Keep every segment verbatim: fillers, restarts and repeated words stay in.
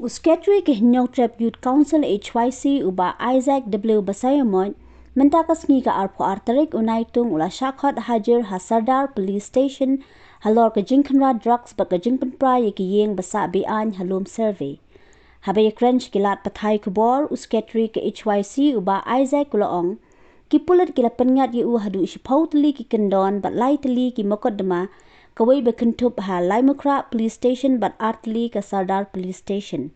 U Secretary ka Hynñiewtrep Youth Council H Y C u Bah Isaac W Basaiawmoit, mynta ka sngi ka arphew ar tarik u Naitung u la shah khot hajir ha Sardar Police Station halor ka jingkhynra drugs bad ka jingpynpra ïa ki ïing ba sah be-aiñ ha Lum Survey. Haba ïakren sha ki lad pathai khubor, u Secretary ka H Y C u Bah Isaac u la ong, ki pulit ki la pynngat ïa u haduh shiphew tylli ki kyndon bad lai tylli ki mukotduma, kawei ba kynthup ha Laitumkhrah Police Station bad ar tylli ka Sardar Police Station.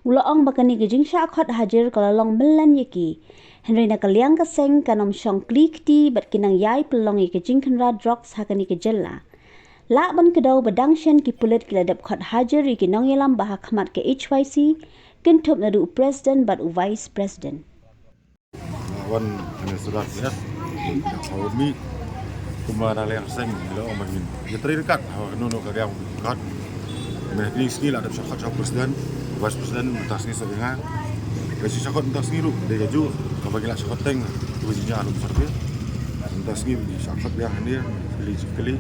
U la ong ba kane ka jingshah khot hajir ka la long mynlen ïa ki, hynrei na ka liang ka seng kan ym shong kli kti bad ki nang ïai pynlong ïa ka jingkhynra drugs ha kane ka jylla. Lah ban kdew ba dang shen ki pulit ki la dep khot hajir ïa ki nongïalam ba ha khmat ka H Y C, kynthup naduh u President bad u Vice President. Wan hane surat ya. Hau mi kumba na leng seng lo ma ngin. Ya teri dekat hau no no ka riang kat. Me ni sngi la dep shah khot sha President, Vice President, mynta sngi sa nga. Ka shi shah khot mynta sngi ruh de ka ju ka ba ngi la shah khot teng tu ji nya lum sarbe. Mynta sngi shah khot yang hane kali kali.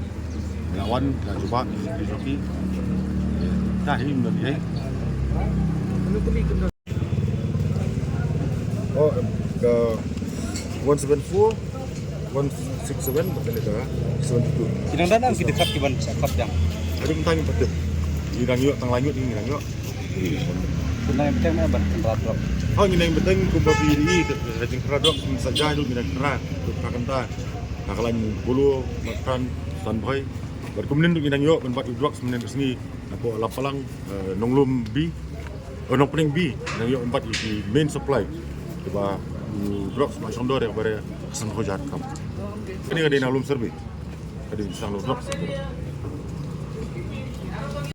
La wan la jubab kali kali. Dah hi mun ye. Oh, em, ka one seven four, one six seven, bad ka seven two two. Ki nang dang ki dekat ki ban shah khot yang. Ada bentang yang patut. Ngi dang ïoh tang lanjut ngi dang ïoh. Ki nang bentang ban khynra drop. Oh, ngi nang bentang kumba pi ri ka jingkhynra drop sa jai lu ngi dang khynra. Tu ka kanta. Ka lain bulu, makan, standby. Bad kumne ngi dang ïoh ban bat drugs mynne ka sngi. Napoh Lapalang, eh, Nonglum B, eh, Nongpyning B, nang ïoh ban bat ïa ki main supply. Kiba, mm, drugs ma shong dor ïa ka bare ka San Hojar kam. Kane ka dei na Lum Survey. Ka dei sang Lum drugs.